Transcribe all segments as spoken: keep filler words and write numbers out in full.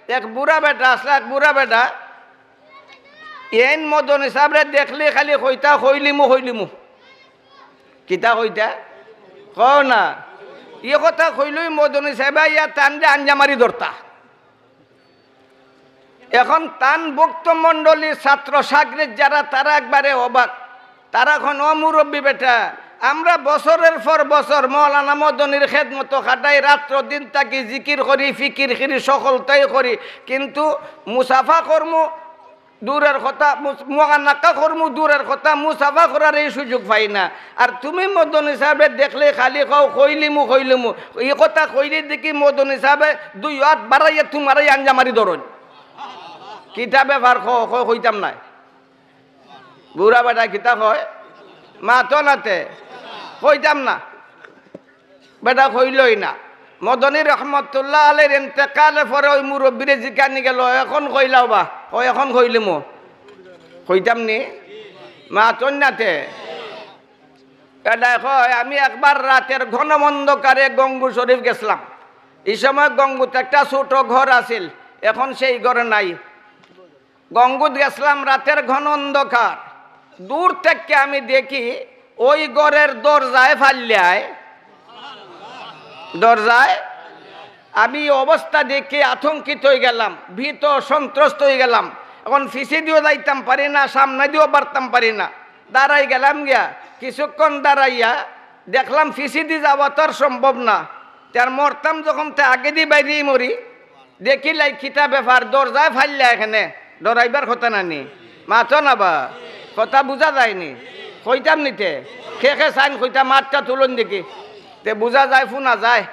এক বুড়া বেটা আছলা, এক বুড়া বেটা, এইন মদনী সাবরে দেখলে খালি কইতা, "কইলিমু, কইলিমু।" কিতা কইতা? কও না। ই কথা কইলেউ মদনী সাবে আইয়া তানরে আঞ্জা মারি ধরতা। এখন তান ভক্তমণ্ডলী, ছাত্র ছাত্রী যারা, তারা একবারে অবাক। তারা কইন, "ও মুরব্বি বেটা, আমরা বছরের পর বছর মৌলানা মদনীর খেদমতো খাটাই, রাত্র দিন থাকি, জিকির করি, ফিকির করি, সকলতাই করি, কিন্তু মুসাফা করমু দূরের কথা, মুস-, মুআনাকা করমু দূরের কথা, মুসাফা করার এই সুযোগ পাই না। আর তুমি মদনী সাবরে দেখলে খালি কও, 'কইলিমু, কইলিমু।' ই কথা কইলে দেখি মদনী সাবে দুই আত বাড়াইয়া তুমারে আঞ্জা মারি ধরইন।" কিতা ব্যাপার? কও, কও, কইতাম নায়। বুড়া বেটা কিতা কয়? মাতো নাতে। কইতাম না। বেটা কইলই না। মদনী রহমতুল্লাহ আলাইহির ইন্তেকালে পরে ওই মুরব্বিরে জিকানি গেল, "এখন কইলাও বা?" কয়, "এখন কইলিমু।" কইতাম নি? মাতইন নাতে। বেটায় কয়, "আমি একবার রাতের ঘন অন্ধকারে গঙ্গু শরীফ গেছলাম। ই সময় গঙ্গুত একটা ছোট ঘর আছিল, এখন সেই ঘর নাই।" গঙ্গুত গেছলাম, রাতের ঘন অন্ধকার। দূর থাকি আমি দেখি ওই ঘরের দরজায় ফাল্লায়, দরজায়। আমি অবস্থা দেখি আতঙ্কিত অইগেলাম, ভীত সন্ত্রস্ত অইগেলাম। এখন পিছেদিও যাইতাম পারি না, সামনেদিও বাড়তাম পারি না। দাঁড়াই গেলাম গিয়া, কিছুক্ষণ দাঁড়াইয়া দেখলাম পিছেদি যাওয়া তো আর সম্ভব না। তে আর মরতাম যখন, তে আগেদি বাইরেই মরি। দেখিলাই কিতা ব্যাপার, দরজায় ফাল্লায় কেনে, ডরাইবার কথা নানি? মাতো না বা, কথা বুঝা যায়নি? কইতাম নিতে, খে খে চাইন কইতাম, আতটা তুলইন দেখি, তে বুঝা যায়, হুনা যায়।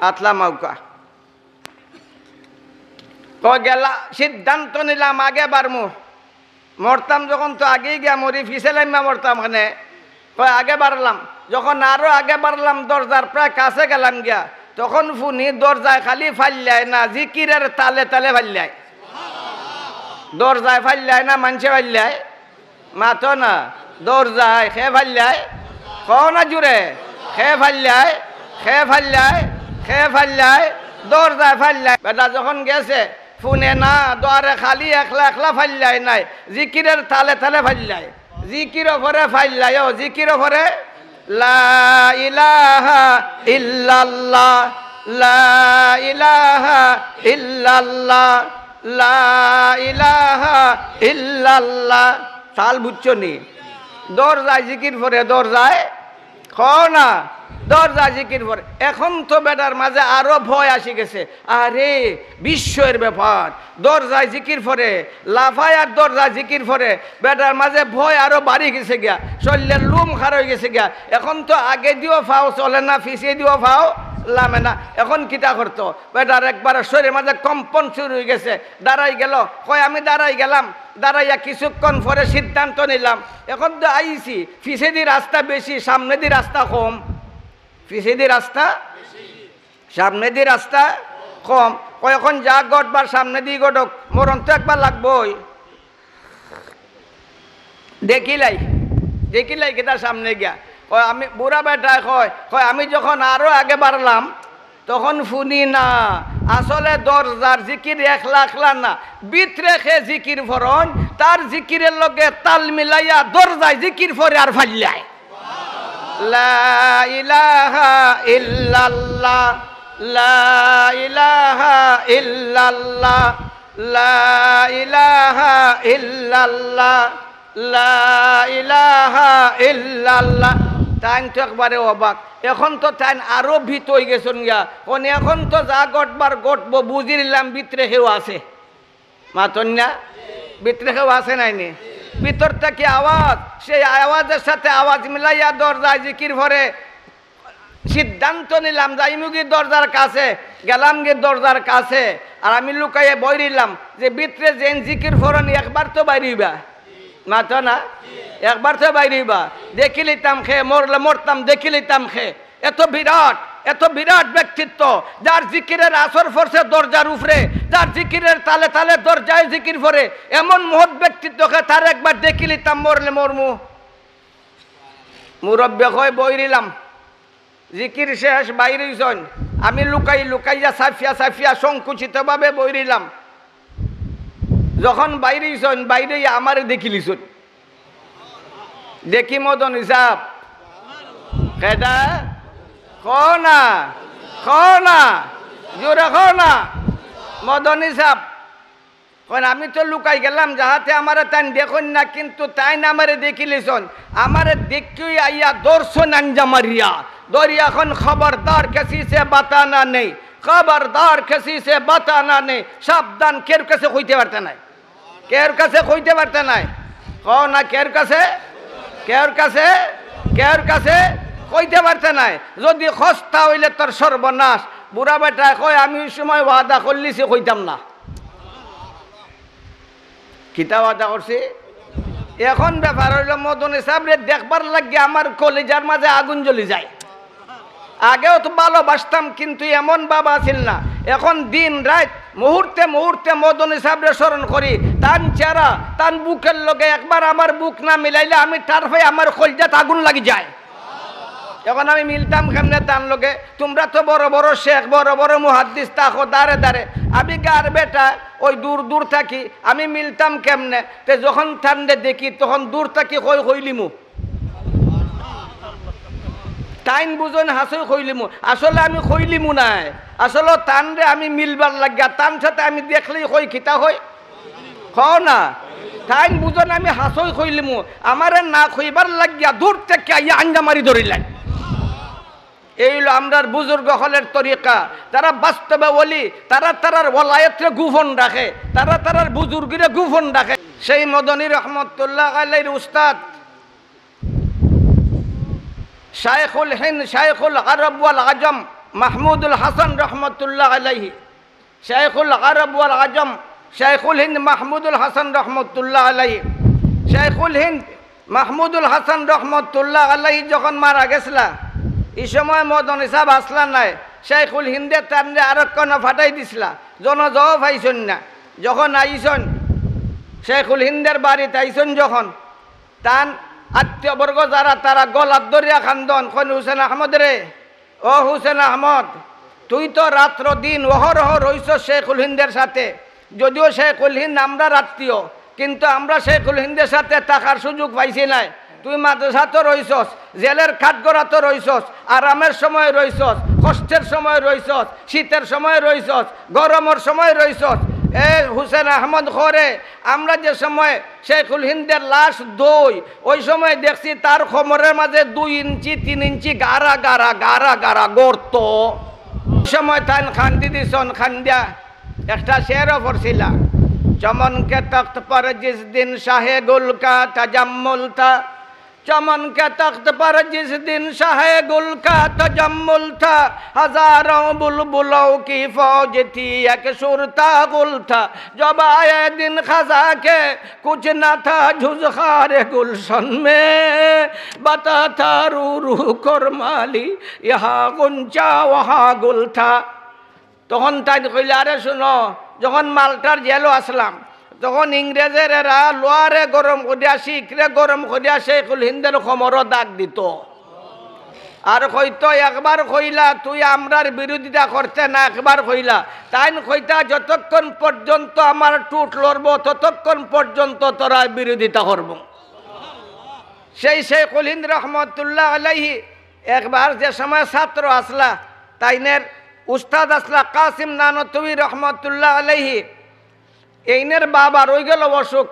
আতলা মাউকা। তো গেলা, সিদ্ধান্ত নিলাম আগে বাড়মু। মরতাম যখন তো আগেই গিয়া মরি, পিছে লাইম্মা মরতাম কেনে। কয়, আগে বাড়লাম। যখন আরো আগে বাড়লাম, দরজার প্রায় কাছে গেলাম গিয়া, তখন হুনি দরজায় খালি ফাল্লায় না, জিকিরের তালে তালে ফাল্লায়। দরজায় ফাল্লায় না, মানষে ফাল্লায়। মাতো না। দরজায় খে ফাল্লায়? কও না জুরে। খে ফাল্লায়, খে ফাল্লায়, খে ফাল্লায়, দরজায় ফাল্লায়। বেটা যখন গেছে, হুনে না, দুয়ারে খালি, একলা একলা ফাল্লায় নায়, জিকিরের তালে তালে ফাল্লায়। জিকিরও পড়ে ফাল্লায়, ও জিকিরও পড়ে, লা ইলাহা ইল্লাল্লাহ, লা ইলাহা ইল্লাল্লাহ, লা ইলাহা ইল্লাল্লাহ। তাল বুঝছো নি? দরজায় জিকির পড়ে, দরজায়, কও না, দরজায় জিকির পড়ে। এখন তো বেটার মাঝে আরো ভয় আসি গেছে। আরে, বিস্ময়ের ব্যাপার, দরজায় জিকির পড়ে, লাফায় আর দরজায় জিকির পড়ে। বেটার মাঝে ভয় আরো বাড়ি গেছে গিয়া, শরীরের লোম খাড়া অই গেছে গিয়া। এখন তো আগেদিও পাও চলে না, পিছেদিও পাও লামে না। এখন কিতা করতো? বেটার একবার শরীরের মাঝে কম্পন শুরু অই গেছে। দাঁড়াই গেল, কয়, "আমি দাঁড়াই গেলাম।" দাঁড়াইয়া কিছুক্ষণ পরে সিদ্ধান্ত নিলাম, এখন তো আইছি, পিছেদি রাস্তা বেশি, সামনেদি রাস্তা কম। পিছেদি রাস্তা, সামনেদি রাস্তা কম। কয়, "এখন যা ঘটবার সামনেদি ঘটুক, মরণ তো একবার লাগবোই।" দেখিলাই, দেখিলাই কিতা সামনে গিয়া। কয়, আমি, বুড়া বেটায় কয়, কয়, "আমি যখন আরো আগে বাড়লাম, তখন হুনি না, আসলে দরজার জিকির একলা একলা না, ভিতরে খে জিকির পড়ইন, তার জিকিরের লগে তাল মিলাইয়া দরজায় জিকির পড়ে আর ফাল্লায়। লা ইলাহা ইল্লাল্লাহ, লা ইলাহা ইল্লাল্লাহ, লা ইলাহা ইল্লাল্লাহ, লা ইলাহা ইল্লাল্লাহ।" তাইন তো একবারে অবাক। এখন তো তাইন আরো ভীত অই গেছইন গিয়া। কইন, "এখন তো যা ঘটবার ঘটবো, বুঝিলিলাম ভিতরে কেউ আছে।" মাতইন না? ভিতরে কেউ আছে নায় নি? ভিতর থাকি আওয়াজ, সেই আওয়াজের সাথে আওয়াজ মিলাইয়া দরজায় জিকির পড়ে। সিদ্ধান্ত নিলাম, যাইমুগি দরজার কাছে, গেলামগি দরজার কাছে, আর আমি লুকাইয়া বই রইলাম যে ভিতরে যেইন জিকির পড়ইন একবার তো বাইর অইবা, মাতো না, একবার তো বাইর অইবা, দেখিলিতাম খে, মরলে মরতাম, দেখিলিতাম খে। এত বিরাট, এত বিরাট ব্যক্তিত্ব, যার জিকিরের আসর পড়ছে দরজার উপরে, যার জিকিরের তালে তালে দরজায় জিকির পড়ে, এমন মহৎ ব্যক্তিত্ব খে, তার একবার দেখিলিতাম, মরলে মরমু। মুরব্বি কয়, বই রইলাম, জিকির শেষ, বাইর অইছইন। আমি লুকাই লুকাইয়া, ছাপিয়া ছাপিয়া, সংকুচিতভাবে বইরিলাম। যখন বাইর অইছইন, বাইর অইয়া আমারে দেখিলিছইন। দেখি মদনী সাব। কেডা? কও না, কও না, জোরে কও না। মদনী সাব। কইন, আমি তো লুকাই গেলাম, যাহাতে আমারে তাইন দেখইন না, কিন্তু তাইন আমারে দেখিলিছইন। আমারে দেখিয়া আইয়া ধরছইন আঞ্জা মারিয়া। ধরিয়া কইন, "খবরদার, কিসি সে বাতানা নেই, খবরদার, কিসি সে বাতানা নেই।" সাবধান, কেউর কাছে কইতে পারতে নায়। কেউর কাছে কইতে পারতে নায়। কও না, কেউর কাছে? কেউর কাছে? কেউর কাছে কইতে পারতে নায়। যদি কস তা অইলে তোর সর্বনাশ। বুড়া বেটায় কয়, "আমি ওই সময় ওয়াদা করলিছি, কইতাম না।" কিতা ওয়াদা করছি? এখন ব্যাপার অইলো, মদনী সাবরে দেখবার লাগি আমার কলিজার মাঝে আগুন জ্বলি যায়। আগেও তো ভালোবাসতাম, কিন্তু এমন ভাব আছিল না। এখন দিন রাইত, মুহূর্তে মুহূর্তে মদনী সাবরে স্মরণ করি। তান চেহারা, তান বুকের লগে একবার আমার বুক না মিলাইলে আমি টের পাই আমার কলিজাত আগুন লাগি যায়। এখন আমি মিলতাম কেমনে তান লগে? তুমরা তো বড় বড় শেখ, বড় বড় মুহাদ্দিস, থাকো দারে দারে। আমি গাঁর বেটা, ওই দূর দূর থাকি, আমি মিলতাম কেমনে? তে যখন তানরে দেখি, তখন দূর থাকি কই কইলিমু। তাইন বুঝইন হাছই কইলিমু, আসলে আমি কইলিমু নায়। আসলে তানরে আমি মিলবার লাগিয়া, তান সাথে আমি দেখলেই কই, কিতা কই? কও না। তাইন বুঝইন আমি হাছই কইলিমু, আমারে না কইবার লাগিয়া দূর থাকি আইয়া আঞ্জা মারি ধরিলাইন। এই অইলো আমরার বুজুর্গ অকলর তরিকা। তারা বাস্তবে ওলি, তারা তারার ওলায়েতরে গোপন রাখে, তারা তারার বুজুর্গিরে গোপন রাখে। সেই মদনী রহমতুল্লাহ আলাইহির উস্তাদ শাইখুল হিন্দ, শাইখুল আরব ওয়াল আজম মাহমুদুল হাসান রহমতুল্লাহ আলাইহি, শাইখুল আরব ওয়াল আজম, শাইখুল হিন্দ মাহমুদুল হাসান রহমতুল্লাহ আলাইহি। শাইখুল হিন্দ মাহমুদুল হাসান রহমতুল্লাহ আলাইহি যখন মারা গেছলা, ই সময় মদনী সাব আছলা নায়। শাইখুল হিন্দে তানরে আরক খানো ফাটাই দিছলা, জনাজাও পাইছইন না। যখন আইছইন, শাইখুল হিন্দের বাড়িত আইছইন যখন, তান আত্মীয়বর্গ যারা, তারা গলাত ধরিয়া কান্দন, কইন, "হুসেন আহমদরে, ও হুসেন আহমদ, তুই তো রাত্র দিন অহরহ রইছস শাইখুল হিন্দের সাথে। যদিও শাইখুল হিন্দ আমরার আত্মীয়, কিন্তু আমরা শাইখুল হিন্দের সাথে থাকার সুযোগ পাইছি নায়। তুই মাদ্রাসাত রইছস, জেলের কাঠগড়াত রইছস, আরামের সময় রইছস, কষ্টের সময় রইছস, শীতের সময় রইছস, গরমর সময় রইছস।" এ হুসেন আহমদ কয়, আমরা যে সময় শাইখুল হিন্দের লাশ ধই, ওই সময় দেখছি তার কোমরের মাঝে দুই ইঞ্চি, তিন ইঞ্চি গাড়া গাড়া, গাড়া গাড়া গর্ত। ওই সময় তাইন কান্দি দিছইন, কান্দিয়া একটা শেরও পড়ছিলা, "چمن کے تخت پر جس دن شاہ گل کا تجمل تھا، چمن کے تخت پر جس دن شاہ گل کا تجمل تھا، ہزاروں بلبلوں کی فوج تھی، ایک شرطہ غل تھا، جب آئے دن خزاں کے کچھ نہ تھا جز خار گلشن میں، بتاتا رو رو کرمالی، یہاں غنچہ وہاں گل تھا۔" তখন তাইন কইলা, "আরে শুনো, যখন মাল্টার জেলো আছলাম, তখন ইংরেজের এরা লোহারে গরম করিয়া, শিকরে গরম করিয়া শাইখুল হিন্দের কোমরো দাগ দিত। আর কইতো, 'একবার কইলা তুই আমরার বিরোধিতা করতে না, একবার কইলা।' তাইন কইতা, 'যতক্ষণ পর্যন্ত আমার ঠুট লড়বো, ততক্ষণ পর্যন্ত তোরার বিরোধিতা করবো।'" সেই শাইখুল হিন্দ রহমতুল্লাহ আলাইহি একবার যে সময় ছাত্র আছলা, তাইনের উস্তাদ আছলা কাসিম নানতুবি রহমতুল্লাহ আলাইহি, এইনের বাবার অইগেলো অসুখ।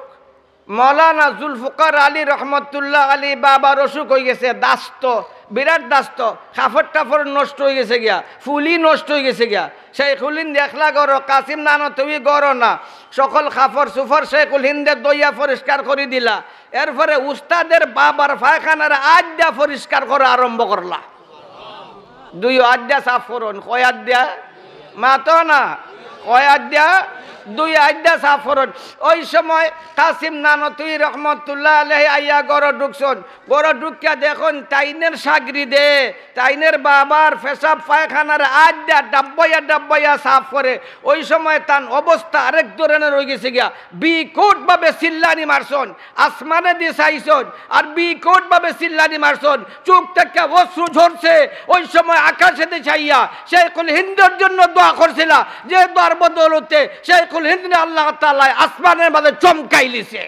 মৌলানা জুলফিকার আলী রহমতুল্লাহ আলী বাবার অসুখ অইগেছে, দাস্ত, বিরাট দাস্ত, কাপড় টাপড় নষ্ট অইগেছে গিয়া, ফুলি নষ্ট অইগেছে গিয়া। শাইখুল হিন্দ একলা ঘরো, কাসিম নানতুবি ঘরো না, সকল কাপড় চুপড় শাইখুল হিন্দে ধইয়া পরিষ্কার করি দিলা। এরপরে উস্তাদের বাবার পায়খানার আত দিয়া পরিষ্কার করা আরম্ভ করলা। দুইও আত দিয়া সাফ করইন, কয় আত দিয়া? মাতো না, কয় আত দিয়া? দুই আইড্ডা সাফ করইন। ওই সময় কাসিম নানতুই রহমতুল্লাহ আলাইহি আইয়া ঘরো ঢুকছইন। ঘরো ঢুকিয়া দেখইন তাইনের শাগরিদে, তাইনের বাবার পেশাব পায়খানার আইড্ডা ডাব্বাইয়া ডাব্বাইয়া সাফ করে। ওই সময় তান অবস্থা আরেক ধরনের অইগেছে গিয়া। বিকট ভাবে চিল্লানি মারছইন, আসমানে দি চাইছইন, আর বিকট ভাবে চিল্লানি মারছইন। চোখ থাকি অশ্রু ঝরছে। ওই সময় আকাশেদি চাইয়া শেখুল হিন্দর জন্য দোয়া করছিলা, যে দোয়ার বদৌলতে শেখুল হিন্দরে আল্লাহ তাআলায় আসমানের মাঝে চমকাইলিছে।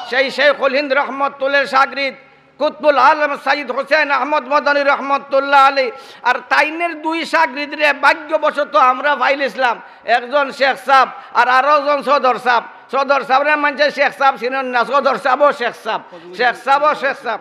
সেই শেখুল হিন্দ রহমতুল্লাহর শাগরিদ কুতবুল আলম সৈয়দ হুসেন আহমদ মদনী রহমতুল্লাহ আলাইহি, আর তাইনের দুই শাগরিদরে ভাগ্যবশত আমরা পাইলিছলাম, একজন শেখ সাব আর আরো একজন সদর সাব। সদর সাবরে মানষে শেখ সাব চিনইন না, সদর সাবও শেখ সাব, শেখ সাবও শেখ সাব।